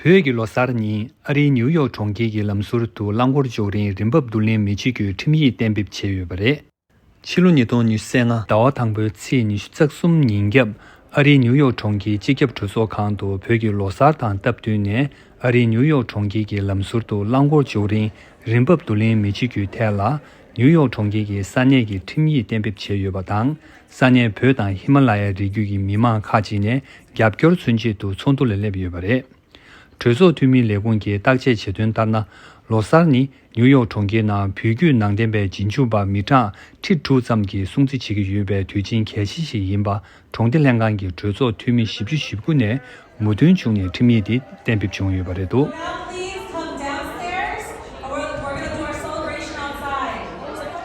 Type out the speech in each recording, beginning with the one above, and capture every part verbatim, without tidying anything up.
བོད་ཀྱི་ལོ་གསར་ཉིན་ཨ་རིའི་ནིའུ་ཡོག་གྲོང་ཁྱེར་གྱི་ལམ་ཟུར་དུ་རླངས་འཁོར་འཇོག་རིང་རིན་འབབ་བསྡུ་ལེན་མི་བྱེད་རྒྱུའི་ཁྲིམས་ཡིག་གཏན་འབེབས་བྱས་ཡོད་པ་རེད། ཕྱི་ལོ་ཉིས་སྟོང་ཉི་ཤུ་རྩ་ལྔ་ཟླ་བ་དང་པོའི་ཚེས་ཉི་ཤུ་རྩ་གསུམ་ཉིན་རྒྱབ། ཨ་རིའི་ནིའུ་ཡོག་གྲོང་ཁྱེར་སྤྱི་ཁྱབ་གྲོས་ཚོགས་ཁང་དུ་བོད་ཀྱི་ལོ་གསར་དང་སྟབས་བསྟུན་ནས། ཨ་རིའི་ནིའུ་ཡོག་གྲོང་ཁྱེར་གྱི་ལམ་ཟུར་དུ་རླངས་འཁོར་འཇོག་རིང་རིན་འབབ་བསྡུ་ལེན་མི་བྱེད་རྒྱུའི་ཐད་ལ། ནིའུ་ཡོག་གྲོང་ཁྱེར་གྱི་ས་གནས་ཀྱི་ཁྲིམས་ཡིག་གཏན་འབེབས་བྱས་ཡོད་པ་དང་། ས་གནས་བོད་དང་ཧི་མ་ལ་ཡའི་རི་རྒྱུད་ཀྱི་མི་མང་ཁག་ཅིག་ནས་རྒྱབ་སྐྱོར་མཚོན་ཆེད་དུ་ཚོགས་འདུ་ལ་སླེབས་ཡོད་པ་རེད། གྲོས་ཚོགས་འཐུས་མིའི་ལས་ཁུངས་ཀྱིས་བརྟག་དཔྱད་བྱེད་དོན་ལྟར་ན། ལོ་གསར་ནི་ནིའུ་ཡོག་གྲོང་ཁྱེར་ནང་བོད་བརྒྱུད་ནང་བསྟན་པའི་རྗེས་འཇུག་པ་མི་གྲངས་ཁྲི་དྲུག་ཙམ་གྱིས་སྲུང་བརྩི་བྱེད་ཀྱི་ཡོད་པའི་དུས་ཆེན་གལ་ཆེ་ཞིག་ཡིན་པ། གྲོང་སྡེ་ལྷན་ཁང་གི་གྲོས་ཚོགས་འཐུས་མི་བཞི་བཅུ་ཞེ་དགུ་ནས་མོས་མཐུན་བྱུང་ནས་ཁྲིམས་ཡིག་འདི་གཏན་འབེབས་བྱུང་ཡོད་པ་རེད་འདུག་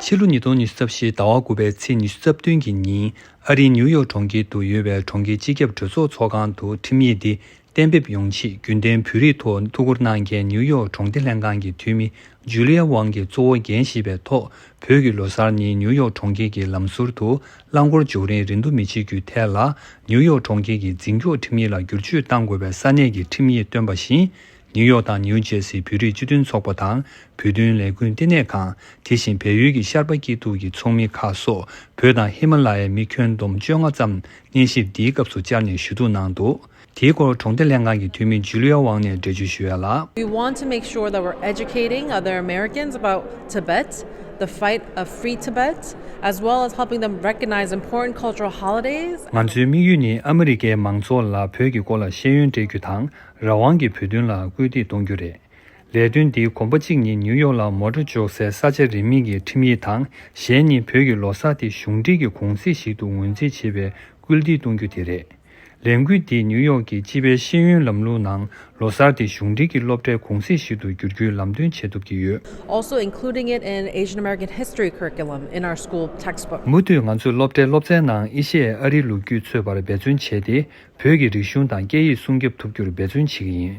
ཕྱི་ལོ་ཉིས་སྟོང་ཉི་ཤུ་རྩ་བཞི་ཟླ་བ་དགུ་པའི་ཚེས་ཉི་ཤུ་རྩ་བདུན་གྱི་ཉིན། ཨ་རིའི་ནིའུ་ཡོག་གྲོང་ཁྱེར་དུ་ཡོད་པའི་གྲོང་ཁྱེར་སྤྱི་ཁྱབ་གྲོས་ཚོགས་ཚོགས་ཁང་དུ་ཁྲིམས་ཡིག་འདི་གཏན་འབེབས་ཡོང་ཆེད། རྒྱུན་ལྡན་བོད་རིགས་ཐོག་ཐུགས་ཁུར་གནང་མཁན་ནིའུ་ཡོག་གྲོང་སྡེ་ལྷན་ཁང་གི་འཐུས་མི་ཇུ་ལི་ཡ་ཝང་གིས་གཙོ་བོ་འགན་བཞེས་པའི་ཐོག་བོད་ཀྱི་ལོ་གསར་ཉིན་ནིའུ་ཡོག་གྲོང་ཁྱེར་གྱི་ལམ་ཟུར་དུ་རླངས་འཁོར་འཇོག་རིང་རིན་བསྡུ་མི་བྱེད་རྒྱུའི་ཐད་ལ། ནིའུ་ཡོག་གྲོང་ཁྱེར་གྱི་འཛིན་སྐྱོང་ཁྲིམས་ཡིག་ལ་བསྒྱུར་བཅོས་གཏང་དགོས་པའི་ས་གནས་ཀྱི་ཁྲིམས་ཡིག་བཏོན་པ་བཞིན། ནིའུ་ཡོག་དང་ནིའུ་ཇེར་སིའི་བོད་རིགས་སྤྱི་མཐུན་ཚོགས་པ་དང་། བོད་དོན་ལས་འགུལ་བསྟི་གནས་ཁང་། དེ་བཞིན་བལ་ཡུལ་གྱི་ཤར་པ་སྐྱིད་སྡུག་གི་ཚོགས་མི་ཁག་སོགས། བོད་དང་ཧི་མ་ལ་ཡའི་མི་ཁྱོན་བསྡོམས་བཅོ་ལྔ་ཙམ་སྙན་ཞུ་འདིའི་སྐབས་སུ་བཅར་ནས་ཞུ་གཏུག་གནང་འདུག་དེའི་སྐོར་གྲོང་སྡེ་ལྷན་ཁང་གི་འཐུས་མི་ཇུ་ལི་ཡ་ཝང་ནས་འགྲེལ་བརྗོད་ཞུ་ཡ་ལ། We want to make sure that we're educating other Americans about Tibet, the fight of free Tibet, as well as helping them recognize important cultural holidays. ང་ཚོའི་དམིགས་ཡུལ་ནི་ཨ་མི་རི་ཀའི་མང་ཚོགས་ལ་བོད་ཀྱི་སྐོར་ལ་ཤེས་ཡོན་སྤྲད་རྒྱུ་དང་། རང་དབང་གི་བོད་དོན་ལ་སྐུལ་འདེད་གཏོང་རྒྱུ་རེད། ལས་དོན་འདིའི་གོམ་པ་གཅིག་ནི་ནིའུ་ཡོག་ལ་མོ་ཊ་འཇོག་སའི་ས་ཆ་རིན་མེད་ཀྱི་ཁྲིམས་ཡིག་དང་། གཞན་ནི་བོད་ཀྱི་ལོ་གསར་དེ་གཞུང་འབྲེལ་གྱི་གུང་གསེང་ཞིག་ཏུ་ངོས་འཛིན་བྱེད་པའི་སྐུལ་འདེད་གཏོང་རྒྱུ་དེ་རེད། ལས་འགུལ་འདིས་ནིའུ་ཡོག་གི་སྤྱི་པའི་ཤེས་ཡོན་ལམ་ལུགས་ནང་ལོ་གསར་དེ་གཞུང་འབྲེལ་གྱི་སློབ་གྲྭའི་གུང་གསེང་ཞིག་ཏུ་བསྒྱུར་རྒྱུའི་ལམ་སྟོན་བྱེད་ཐུབ་ཀྱི་ཡོད། Also including it in Asian American history curriculum in our school textbook. མུ་མཐུད་ང་ཚོའི་སློབ་གྲྭའི་སློབ་ཚན་ནང་ཨེ་ཤི་ཡའི་ཨ་རིའི་ལོ་རྒྱུས་འཚོལ་བར་འབད་བརྩོན་བྱས་ཏེ། བོད་ཀྱི་རིག་གཞུང་དང་སྐད་ཡིག་སྲུང་སྐྱོབ་ཐུབ་རྒྱུར་འབད་བརྩོན་བྱེད་ཀྱི་ཡིན།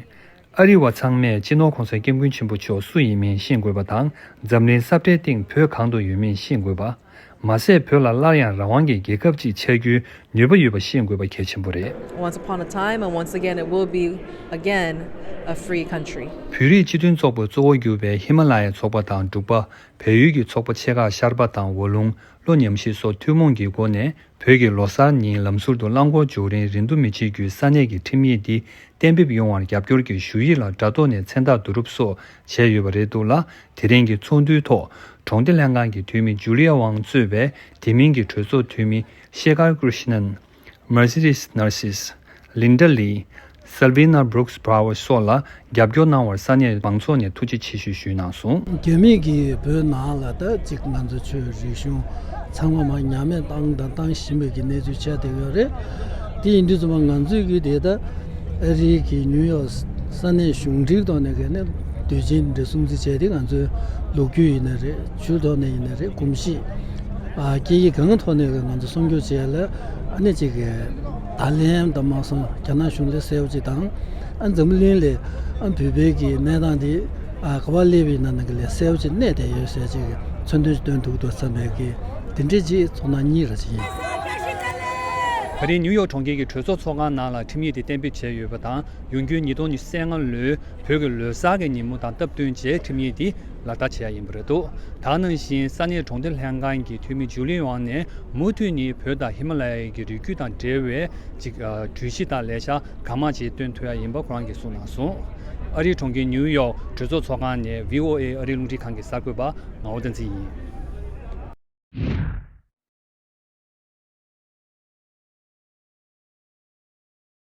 ཨ་རི་བ་ཚང་མས་སྤྱི་ནོར་༸གོང་ས་༸སྐྱབས་མགོན་ཆེན་པོ་མཆོག་སུ་ཡིན་མིན་ཤེས་དགོས་པ་དང་། འཛམ་གླིང་ས་བཀྲའི་སྟེང་བོད་གང་དུ་ཡོད་མིན་ཤེས་དགོས་པ། མ་ཟད་བོད་ལ་སླར་ཡང་རང་དབང་གི་རྒྱལ་ཁབ་ཅིག་ཆགས་རྒྱུའི་ནུས་པ་ཡོད་པ་ཤེས་དགོས་པ་གལ་ཆེན་པོ་རེད། Once upon a time and once again it will be again a free country. བོད་རིགས་སྤྱི་མཐུན་ཚོགས་པ་གཙོ་བོར་གྱུར་པའི་ཧི་མ་ལ་ཡའི་ཚོགས་པ་དང་འབྲུག་པ། བལ་ཡུལ་གྱི་ཚོགས་པ་ཆེ་ཁག་ཤར་པ་དང་ཝ་ལུང་། ལྷོ་ཉམས་ཞིབ་སོགས་ཐུན་མོང་གི་སྒོ་ནས། བོད་ཀྱི་ལོ་གསར་ཉིན་ལམ་ཟུར་དུ་རླངས་འཁོར་འཇོག་རིང་རིན་བསྡུ་མི་བྱེད་རྒྱུའི་ས་གནས་ཀྱི་ཁྲིམས་ཡིག་འདི་གཏན་འབེབས་ཡོང་བར་རྒྱབ་སྐྱོར་གྱི་ཞུ་ཡིག་ལ་སྒྲ་ཐོ་ནས་མཚན་རྟགས་བསྡུ་རུབ་སོགས་བྱས་ཡོད་པ་རེད་འདུག་ལ། དེ་རིང་གི་ཚོགས་འདུའི་ཐོག་གྲོང་སྡེ་ལྷན་ཁང་གི་འཐུས་མི་ཇུ་ལི་ཡ་ཝང་གཙོས་པའི་དེ་མིན་གྱི་གྲོས་ཚོགས་འཐུས་མི་ཤེ་ཁར་ཀྲུ་ཤི་ནན། མར་སི་ཌིས་ནར་སིས། ལིན་ཌ་ལི། སེལ་བི་ན་བྷྲུག་སི་བྷ་ཝར་སོགས་ལ་རྒྱབ་སྐྱོར་གནང་བར་ས་གནས་མང་ཚོགས་ནས་ཐུགས་རྗེ་ཆེ་ཞུ་ཞུས་གནང་སོང་། རྒྱ་མི་གིས་བོད་ནང་ལ་ད་ཅིག་ང་ཚོ་ཆོས་རིག་གཞུང་ཚང་མ་མར་ཉམས་ཉེས་བཏང་དང་བཏང་བཞིན་པའི་གི་གནས་ཚུལ་ཆགས་བསྡད་ཡོད་རེད། དེ་ཡིན་དུས་ཙམ་པ་ང་ཚོས་གི་དེ་ད་ཨ་རིའི་གི་ནིའུ་ཡོག་ས་གནས་གཞུང་འབྲེལ་ཐོག་ནས་གི་ནས་དུས་ཆེན་འདི་སྲུང་བརྩི་བྱས་ཏེ། ང་ཚོའི་ལོ་རྒྱུས་ཡིན་ན་རེད། ཆོས་ཐོག་ནས་ཡིན་ན་རེད། གོམས་གཤིས། ཨ། སྐད་ཡིག་གང་ཐོག་ནས་ང་ཚོ་སྲུང་སྐྱོབ་བྱས་ལ། ཨ་ནི་གཅིག་གི་ད་ལན་དང་མ་སོང་རྒྱ་ནག་གཞུང་ལ་གསལ་པོ་ཅིག་དང་། ཨ། འཛམ་བུ་གླིང་ལ། ཨ། བོད་པའི་གི་གནས་སྟངས་འདི། ཨ། ག་པར་སླེབས་ཡིན་ན་ནང་གི་ལས་གསལ་པོ་ཅིག་གནས་བསྡད་ཡོད་ཟེར་ཅིག་མཚོན་དོན་ཅིག་སྟོན་ཐུབ་འདུག་བསམ་པའི་གི་དེ་འདྲའི་ཅིག་ཚོར་སྣང་གཉིས་ར་ཅིག་ཡིན། ད་རེས་ནིའུ་ཡོག་གྲོང་ཁྱེར་གྱི་གྲོས་ཚོགས་ཚོགས་ཁང་ནང་ལ་ཁྲིམས་ཡིག་དེ་གཏན་འབེབས་བྱས་ཡོད་པ་དང་། ཡོང་རྒྱུའི་ཉིས་སྟོང་ཉི་ཤུ་རྩ་ལྔ་ལོའི་བོད་ཀྱི་ལོ་གསར་གྱི་ཉིན་མོ་དང་སྟབས་བསྟུན་བྱས་ཁྲིམས་ཡིག་འདི་ལག་བསྟར་བྱེད་ཡ་ཡིན་པ་རེད་འདུག་ད་ག་ནང་བཞིན་ས་གནས་གྲོང་སྡེ་ལྷན་ཁང་གི་འཐུས་མི་ཇུ་ལི་ཝང་ནས་མུ་མཐུད་ནས་བོད་དང་ཧི་མ་ལ་ཡའི་གི་རི་རྒྱུད་དང་འབྲེལ་བའི་ཅིག་ཨ། གྲོས་གཞི་དང་ལས་འཆར་གང་མང་ཅིག་བཏོན་ཐུབ་ཡ་ཡིན་པ་ཁོ་རང་གིས་གསུངས་གནང་སོང་། ཨ་རིའི་གྲོང་ཁྱེར་ནིའུ་ཡོག་གྲོས་ཚོགས་ཚོགས་ཁང་ནས་བྷི་ཨོ་ཨེ་ཨ་རིའི་རླུང་འཕྲིན་ཁང་གི་གསར་འགོད་པ་ངག་དབང་བསྟན་འཛིན་ཡིན།